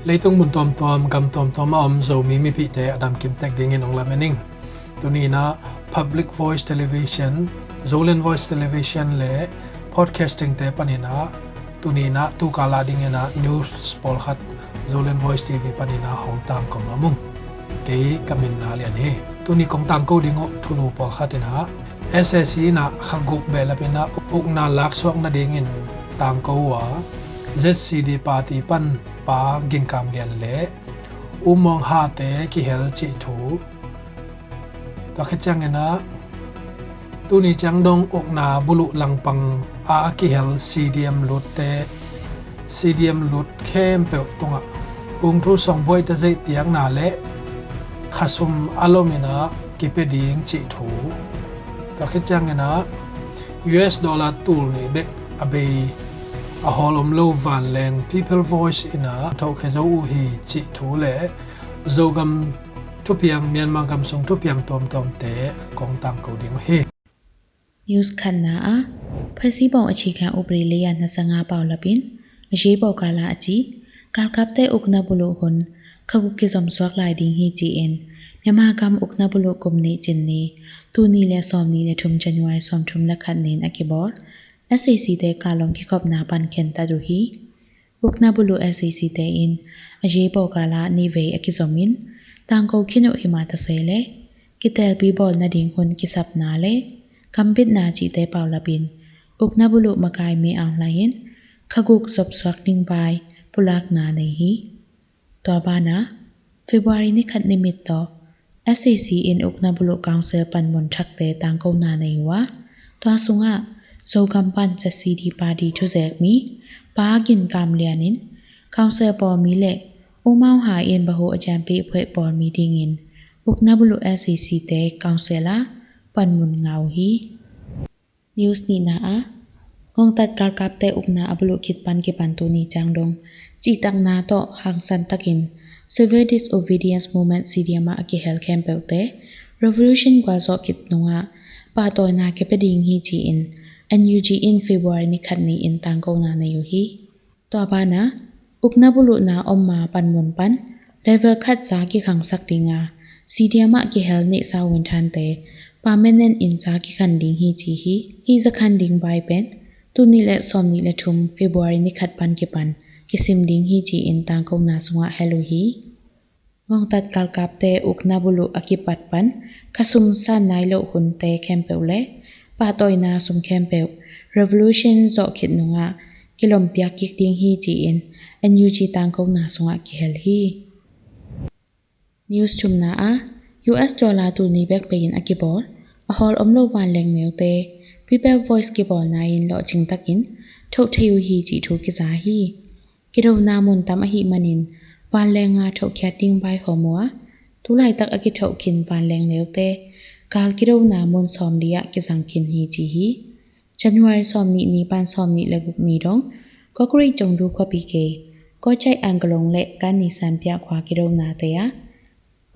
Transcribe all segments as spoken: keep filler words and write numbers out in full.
Leitung mun tuamtuam, gam tuamtuam a om Zomi mipihte a damkim tek dingin ong lamen ing. Tuni in ah Public Voice Television, Zoland Voice Television le podcasting te panin ah tuni in ah tukal a dingin ah news pawlkhat Zoland Voice T V panin ah hong tangko nuam ung. Kei ka min Na Lian hi. Tuni kong tangko ding uh thulu pawlkhat in ah S A C in ah kha guk behlap in ah ukna laksuak nadingin tangko uh a, Z C D party pan Pa Gin Kam Lian le U Maung Hate kihel cih thu. Tua khit ciangin ah tuni ciang dong ukna buluh langpang a a kihel C D M lutte, C D M lut khempeuh tungah hung thu sawngbuaite zeih piakna le khasum a lom in ah kipia ding cih thu. Tua khit ciangin ah U S dollar tul nih bek a bei a hawl om lo vanleng People Voice in ah thokhia zo uh hi cih thu le Zogam thupiang, Myanmar gam sung thupiang tuamtuamte kong tangko ding uh hi. News khatna ah, Phasibawng a cikhak upadi lei-a na sanga paulap in a zebawkal ah a ci galkapte ukna buluh hun kha guk kizom suak lai ding hi ci-in Myanmar gam ukna buluh kum nih cin ni, tul nih le sawmnih le thum January sawmthum le khat ni-in a kibawl S A C te kalong kikhopna pan khentat uh hi. Ukna buluh S A C te in a zebawkal ah nihvei a kizom in tangko khin uh hi mah ta se le kitelpi bawl nading hun kisapna le gambitna cihte paulap in ukna buluh makai mi aunlai in kha guk zop suak ding vai pulakna nei hi. Tua banah February ni khat ni mit tawh S A C in ukna buluh council panmun thakte tangkona nei uh a, tua sungah Zogam pan Z C D party thuzek mi Pa Gin Kam Lian in council pawlmi le U Maung Ha in bahu a ciampi phuaih pawlmi dingin ukna buluh S A C te council ah panmun ngah uh hi. News nihna ah, ngongtat galkapte ukna a buluh khit pan kipan tuni ciang dong cihtakna tawh hangsan takin Civil Disobedience Movement C D M ah a kihel khempeuhte revolution gualzawh khit nungah pahtawina kipia ding hi ci-in N U G in February ni khat ni-in tangkona nei uh hi. Tua banah ukna buluhna om ma panmun pan level khat za kikhangsak ding a, C D M ah kihel neihsa winthante permanent in za kikhan ding hi ci hi. Hih zakhan ding vai pen tul nih le sawmnih le thum February ni khat pan kipan kisim ding hi ci-in tangkona sungah hel uh hi. Ngongtat galkapte ukna buluh a kipat pan khasum san nai loh hunte khempeuh le pahtawina sum khempeuh revolution zawh khit nungah kilompiak kik ding hi ci-in N U G tangkona sungah kihel hi. News thumna ah, U S dollar tul nih bek bei-in a kibawl a hawl om lo vanleng neute People Voice kibawlna in lawhcing takin thoh thei uh hi cih thu kiza hi. Kidona mun tam ahih manin vanleng a thohkhiat ding vaihawm uh a, tu laitak a kithoh khin vanleng neute gal kidona mun sawmli ah kizang khin hi ci hi. January sawmnih ni pan sawmnih le guk ni dong Kawkreik Congdu khuapi gei Kawcai Anglong le Kanni Sanpiah khua kidonate ah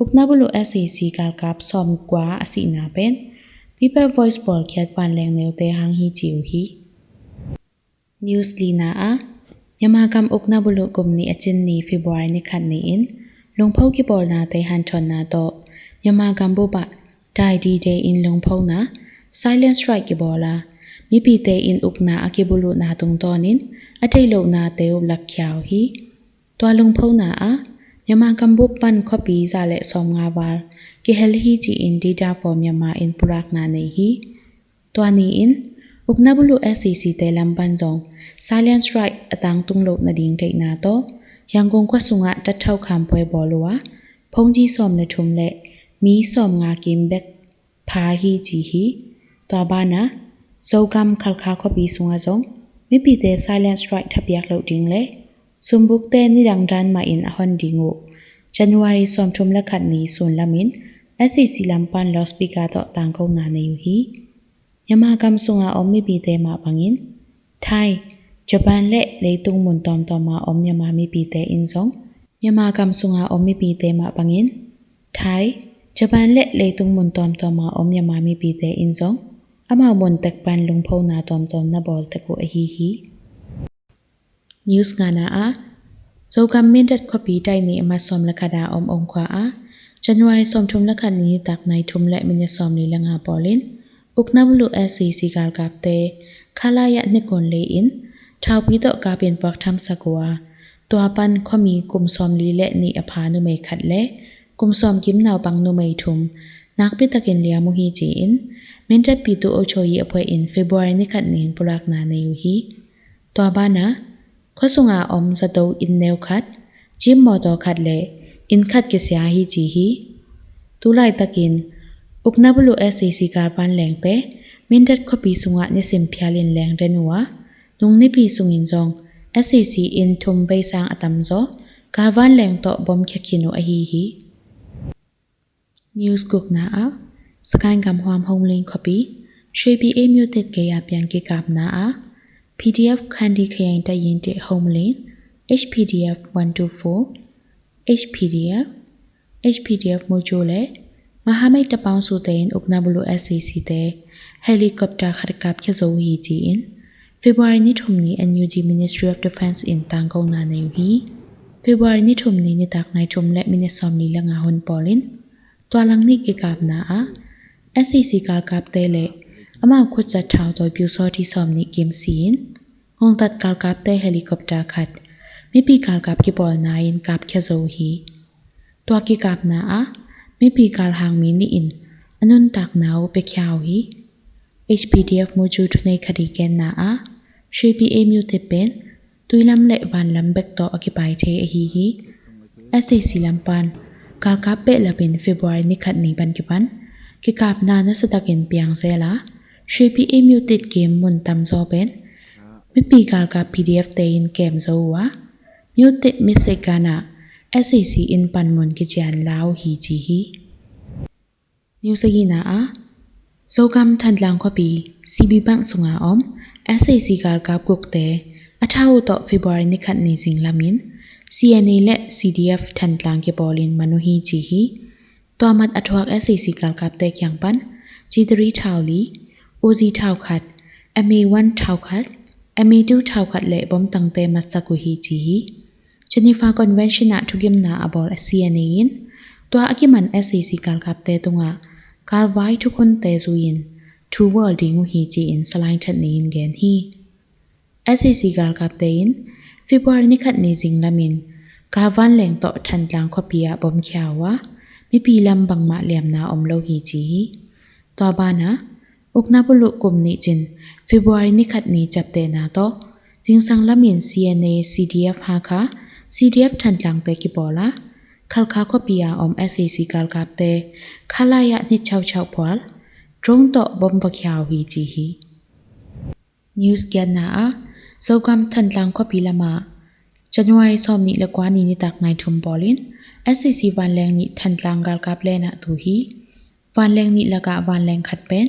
ukna buluh S A C galkap sawmkua a sihna pen People Voice bawlkhiat vanleng neute hang hi ci uh hi. News lina ah, Myanmar gam ukna buluh kum nih a cin ni February ni khat ni-in lungpho kibawlnate hanthawnna tawh Myanmar gam bup ah Dai D-Day in lungphona silent strike kibawl a, mipite in ukna a kibuluhna tungtawnin a deih lohnate uh lakkhia uh hi. Tua lungphona ah Myanmar gam bup pan khuapi za le sawmnga val kihel hi ci-in Data for Myanmar in pulakna nei hi. Tua ni-in ukna buluh S A C te lam pan zong silent strike a tangtung loh nading theihna tawh Yangon khua sungah tattho khampuai bawl uh a, phongji sawm le thum le mi sawmnga kim bek pha hi ci hi. Tua banah Zogam Khalkha khuapi sungah zong mipite silent strike thapiak loh ding le sumbukte nidang dan mahin a hon ding uh January sawmthum le khat ni sun lamin S A C lam pan loudspeaker tawh tangkona nei uh hi. Myanmar gam sunga om mipite mah bangin Thai, Japan le leitung mun tawmtawma om Myanmar mipite in zong Myanmar gam sunga om mipite mah bangin Thai, Japan le leitung mun tawmtawma om Myanmar mipite in zong amau mun tek pan lungphona tawmtawm na bawl tek uh ahi hi. News ngana ah, Zogam Mindat khuapi Taih ni a mat sawm le khat a om Ong khua ah January sawmthum le khat ni nitak nai thum le minit sawmli le nga pawlin Ukna Bulu S A C galkapte Khalaya hnekun lei in thaupi tawh kapin puak thamsak uh a, tua pan khuami kum sawmli le nih a pha numei khat le kum sawmguk naupang numei thum nakpi takin liam uh hi ci-in Mindat Pyithu Ocho Ye Awpwe in February ni khat ni-in pulakna nei uh hi. Tua banah khua sunga om zato inn neu khat, gym mawtaw khat le inn khat kisia hi ci hi. Tulaitakin Ukna Bulu S A C galvanlengte Mindat khuapi sungah nisim phialin lengden uh a, nung nipi sungin zong S A C inn thum vei sang a tamzaw galvanleng tawh bom khia khin uh ahi hi. News gukna ah Sagaing gam Huam Honglen khuapi Shwe Pi E myote gei-a piang kikapna ah P D F Khandi Khayeng Tayin te Honglen, H P D F one two four, H P D F, H P D F Mojo le Mahamait Tapaung Sute in Ukna Bulu S A C te helicopter khat kapkhia zo uh hi ci-in February ni thum ni N U G Ministry of Defence in tangkona nei uh hi. February ni thum ni nitak nai thum le minit sawmli le nga hun pawlin tua lang nih kikapna ah S A C galkapte le amau khutzat thau tawi piu sawt hi sawm nih kim si-in hongtat galkapte helicopter khat mipi galkap kipawlna in kapkhia zo uh hi. Tua kikapna ah mipi galhang mi nih in a nuntakna uh piakhia uh hi. H P D F Mojo thunei khat i genna ah Shwe Pi E myote pen tuilam le vanlam bek tawh a kipai thei ahi hi. S A C lam pan galkap behlapin February ni khat ni pan kipan kikapna nasatakin piang zel a, Shwe Pi E myote kem mun tamzaw pen mipi galkap P D F te in kem zo uh a, myote message gan ah S A C in panmun kician la uh hi ci hi. News a gina ah Zogam Thantlang khuapi C B Bank sunga om S A C galkap gukte a thau uh tawh February ni khat ni zinglamin C N A le C D F Thantlang kipawlin man uh hi ci hi. Tua mat a thuak S A C galkapte kiang pan G three thau li, Uzi thau khat, M A one thau khat, M A two thau khat le bomtangte matsak uh hi ci hi. Geneva Convention ah thugimna a bawl a C N A in tua a kiman S A C galkapte tungah galvai thukhunte zui-in thu bawl ding uh hi ci-in Salai That ni in gen hi. S A C galkapte in February ni khat ni zinglamin galvanleng tawh Thantlang khuapi ah bom khia uh a, mipi lam bangmah liamna om lo hi ci hi. Tua banah Ukna Bulu kum nih cin February ni khat ni ciaptehna tawh zingsang lamin C N A, C D F Hakha, C D F Thantlangte kipawl a, Khalkha khuapi a om S A C galkapte Khalaya hnit chauchau phual drone tawh bom va khia uh hi ci hi. News giatna ah Zogam Thantlang khuapi lamah January sawm nih le kua ni nitak nai thum pawlin S A C vanleng nih Thantlang galkap lenah tu hi. Vanleng nih lakah vanleng khat pen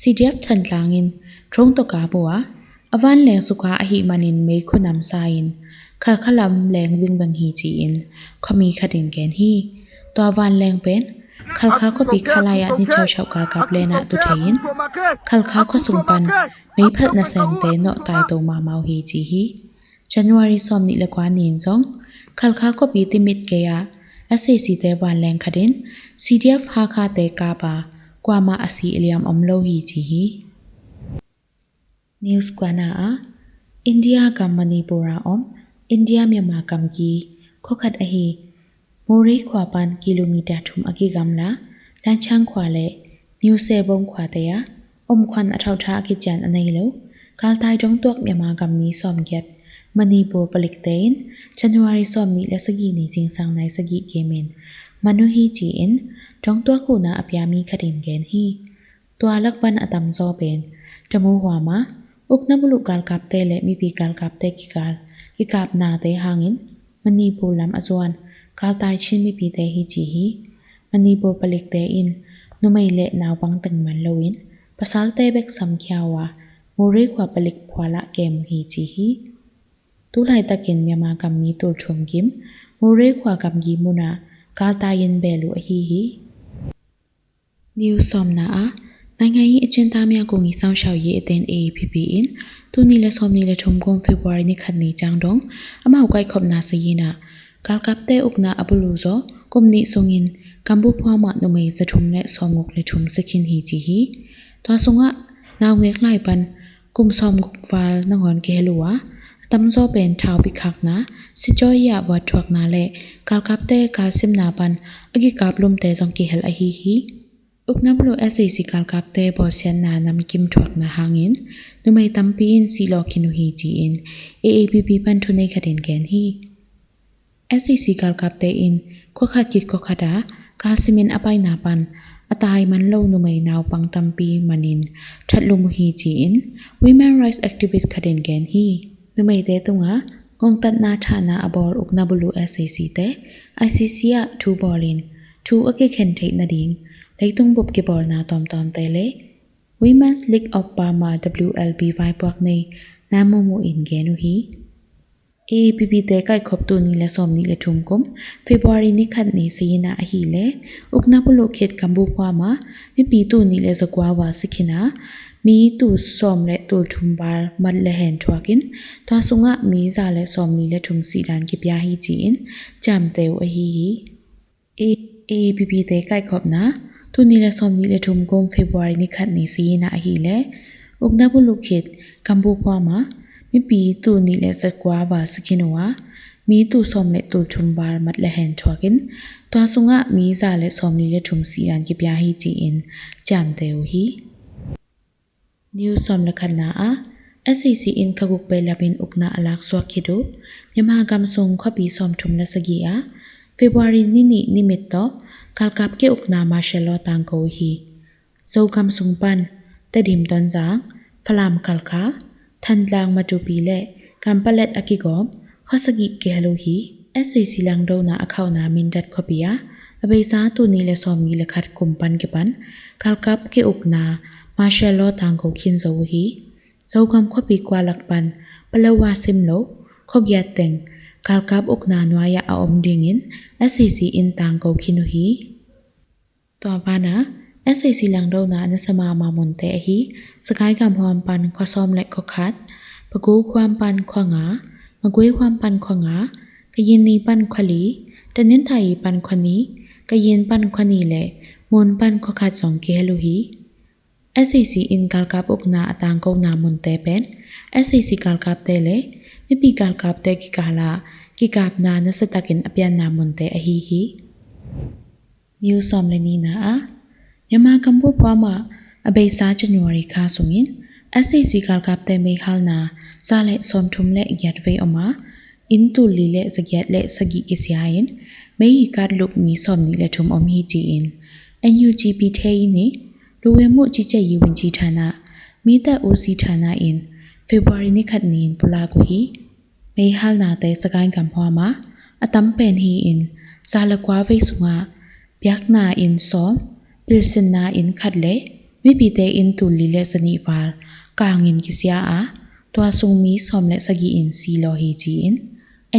C D F Thantlang in drone tawh kap uh a, a vanleng sukha ahih manin meikhu namsa in Khalkha lam leng vingveng hi ci-in khuami khat in gen hi. Tua vanleng pen Khalkha khuapi Khalaya hnit chauchau galkap lenah tu thei-in Khalkha khuasung pan meiphalh nasemte nawh taito mahmah uh hi ci hi. January sawm nih le kua ni-in zong Khalkha khuapi timit gei-ah S A C te vanleng khat in C D F Hakha te kap a, kuamah a si a liam om lo hi ci hi. News kuana ah India gam Manipur a om India Myanmar gamgi khuakhat ahi Moreh khua pan kilometer thum a kigamla Lanchang khua le New Sebong khuate ah omkhuan a thauhtha a kician a nei lo galtai dongtuak Myanmar gammi sawmgiat Manipur palikte in January sawm nih le sagih ni zingsang nai sagih kemin man uh hi ci-in dongtuak huhna a piami khat in gen hi. Tua lakpan a tamzaw pen Tamu huama ukna buluh galkapte le mipi galkapte kikal kikapnate hangin Manipur lam a zuan galtai Chin mipite hi ci hi. Manipur palikte in numei le naupang teng man loin pasalte bek samkhia uh a Moreh khua palik phualah kem uh hi ci hi. Tulaitakin Myanmar gammi tulthum kim Moreh khua gamgi munah galtai in bel uh ahi hi. News sawmna ah နိုင်ငံရေးအကျဉ်းသားများကူညီစောင့်ရှောက်ရေးအသင်း A A P P in သူနစ်လယ်စောင့်နစ်လယ်ထုံးကုန်း February နှစ်ခတ်နေကြောင်းတုံး အမောက်ကိုက်ခုပ်နာစရင်နာ galkapte ukna a buluzo kum nih sungin Kambuphua mah numei zathum le sawmguk le thum si khin hi ci hi. Tua sungah naungek lai pan kum sawmguk val nangawn kihel uh a, a tamzaw pen thau pikhakna, sitcawi ah vuatthuakna le galkapte galsimna pan a kikaplumte zong kihel ahi hi. Ukna bulu S A C galkapte bawlsiatna namkim thuakna hangin numei tampi in sihlawh khin uh hi ci-in A A P P pan thunei khatin gen hi. S A C galkapte in khuakhat kit khuakhat ah galsimin a paina pan a tai man lo numei naupang tampi manin thatlum uh hi ci-in Women Rights Activist khatin gen hi. Numeite tungah ngongtatna thahna a bawl ukna bulu S A C te I C C ah thu bawlin thu a kikhen theih nading leitung bup kibawlna tawmtawmte le Women's League of Burma W L B vaipuak nei Namumu in gen uh hi. A A P P te kaihkhop tu nit le sawm nit le thum kum February ni khat ni sayina ahih le ukna bulu khit Kambuphua mah mipi tu nit le zakua val si khin a, mi tu sawm le tul thum val mat le hen thuakin tua sungah mi za le sawm nit le thum sihdan kipia hi ci-in ciamteh uh ahi hi. A A P P te kaihkhopna tu nit le sawm nit le thum kum February ni khat ni sayina ahih le ukna bulu khit Kambuphua mah mipi tu nit le zakua val si khin uh a, mi tu sawm le tul thum val mat le hen thuakin tua sungah mi za le sawm nit le thum sihdan kipia hi ci-in ciamteh uh hi. News sawm le khatna ah S A C in kha guk beilapin ukna a laksuak khit uh Myanmar gam sung khuapi sawmthum le sagih ah February ni nih ni mit tawh galkap ke ukna martial law tangko uh hi. Zogam sung pan Tedim Tonzang, Falam Khalkha, Thantlang Matupi le Kanpetlet a kigawm khua sagih kihel uh hi. S A C langdona a khauhna Mindat khuapi ah a beisa tu nit le sawm nit le khat kum pan kipan galkap ke ukna martial law tangko khin zo uh hi. Zogam khuapi kua lak pan palawa sim lo khuagiat teng galkap ukna nuai-ah a om dingin S A C in tangko khin uh hi. Tua banah S A C langdona na sama ma munte ahi Sagaing gam huam pan khua sawm le khua khat, Pagu huam pan khua nga, Magway huam pan khua nga, Kayin ni pan khua li, Tanintai pan khua ni, Kayin pan khua ni le Mun pan khua khat zong kihel uh hi. S A C in galkap ukna a tangkona munte pen S A C galkapte le mipi galkapte kikala kikapna nasatakin a pianna munte ahi hi. News sawm le nihna ah Myanmar Kambuphua mah a beisa January kha sungin S A C galkapte meihalna za le sawmthum le giat vei om a, inn tul li le zagiat le sagih kisia in mei hi katlup mi sawm nih le thum om hi ci-in N U G pithei nih Luwe muh cice yiwin ci thana mite usi thana in February ni khat ni-in pulak uh hi. Meihalnate Sagaing gam huam ah a tam pen hi-in za le kua vei sungah biakna inn sawm, pilsinna inn khat le mipite inn tul li le zanih val kangin kisia a, tua sung mi sawm le sagih in silaw hi ci-in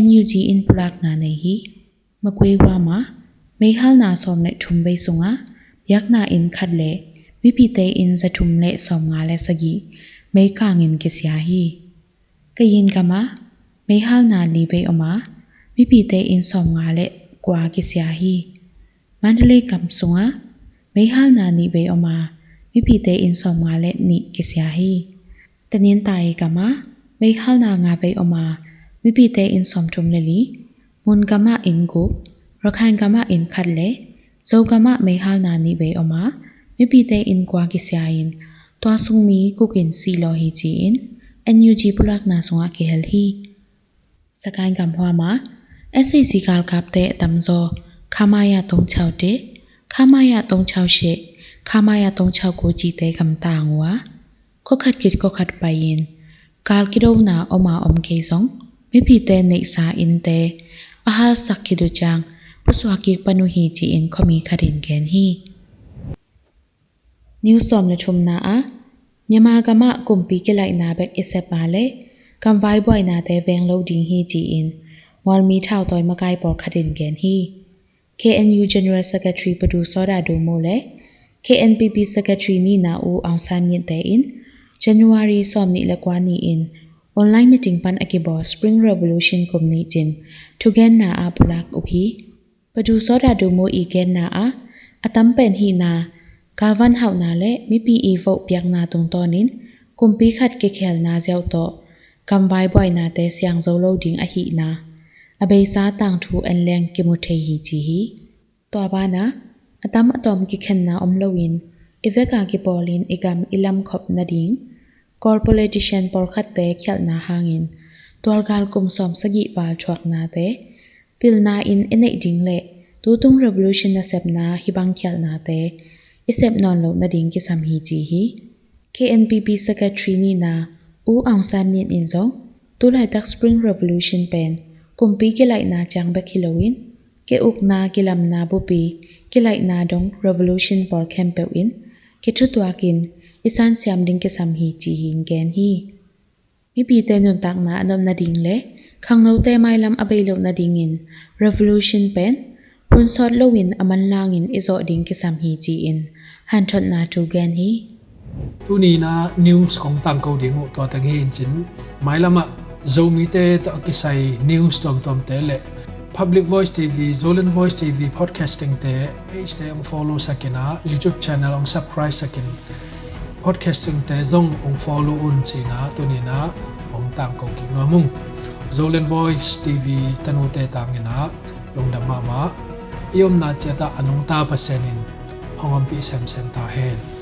N U G in pulakna nei hi. Magway huam ah meihalna sawm le thum vei sungah biakna inn khat le mipite inn za thum le sawm nga le sagih meikangin kisia hi. Kayin gam ah meihalna li vei om a, mipite inn sawm nga le kua kisia hi. Mandalay gam sungah meihalna nih vei om a, mipite inn sawm nga le nih kisia hi. Tanintai gam ah meihalna nga vei om a, mipite inn sawm thum le li, Mun gam ah inn guk, Rakhine gam ah inn khat le Zogam ah meihalna nih vei om a, mipite inn kua kisia in tua sung mi guk in silaw hi ci-in N U G pulakna sungah kihel hi. Sagaing gam huam ah S A C galkapte a tamzaw Khamaya tong chau te, Khamaya tong chau she, Khamaya tong chau ko cite gam tang uh a, khua khat kit khua khat pai-in gal kidona om a om kei zong mipite neihsa innte a halsak khit uh ciang pusuak kik pan uh hi ci-in khuami khat in gen hi. News sawm le thumna ah Myanmar gam ah kumpi kilaihna bek i sep a le gamvai buainate veng lo ding hi ci-in mualmi thautawi makai pawlkhat in gen hi. K N U General Secretary Pu Du Sawt Ah Du Mut le K N P P Secretary nihna U Aung San Myint te in January sawm nih le kua ni-in online meeting pan a kibawl Spring Revolution kum nih cin thugenna ah pulak uh hi. Padu Sawt Ah Dum U i genna ah a tam pen hihna, galvan hauhna le mipi i vote piakna tungtawnin kumpi khat kikhelna ziau tawh gamvai buainate siang zo lo ding ahihna a beisa tangthu en leng kimu thei hi ci hi. Tua banah a tam a tawm kikhenna om loin i veka kipawlin i gam i lamkhop nading Kawl politician pawlkhatte khialhna hangin tualgal kum sawm sagih val thuaknate pilna in i neih ding le tutung revolution nasepna hibang khialhnate i sep nawn loh nading kisam hi ci hi. K N P P Secretary nihna U Aung San Myint in zong tulaitak Spring Revolution pen kumpi kilaihna ciang bek hi loin ke ukna kilamna bupi kilaihna dong revolution pawl khempeuh in kithutuakin i sansiam ding kisam hi ci-in gen hi. Mipite nuntakna a nop nading le khangnote mailam a bei loh nadingin revolution pen hun sawt loin a manlangin i zawh ding kisam hi ci-in hanthotna thu gen hi. Tunina news kong tangko ding uh tua teng hi in cin, mailamah Zomite tawh a kisai news tuamtuamte le Public Voice T V, Zoland Voice T V podcasting te page te hong follow sakin ah YouTube channel hong subscribe sakin podcasting te zong hong follow un cina tunina hong tangko kik nuam ung. Zoland Voice T V tanute tangin ah lungdam mahmah. I omna ciatah a nungta Pasian in hong ompih semsem ta hen.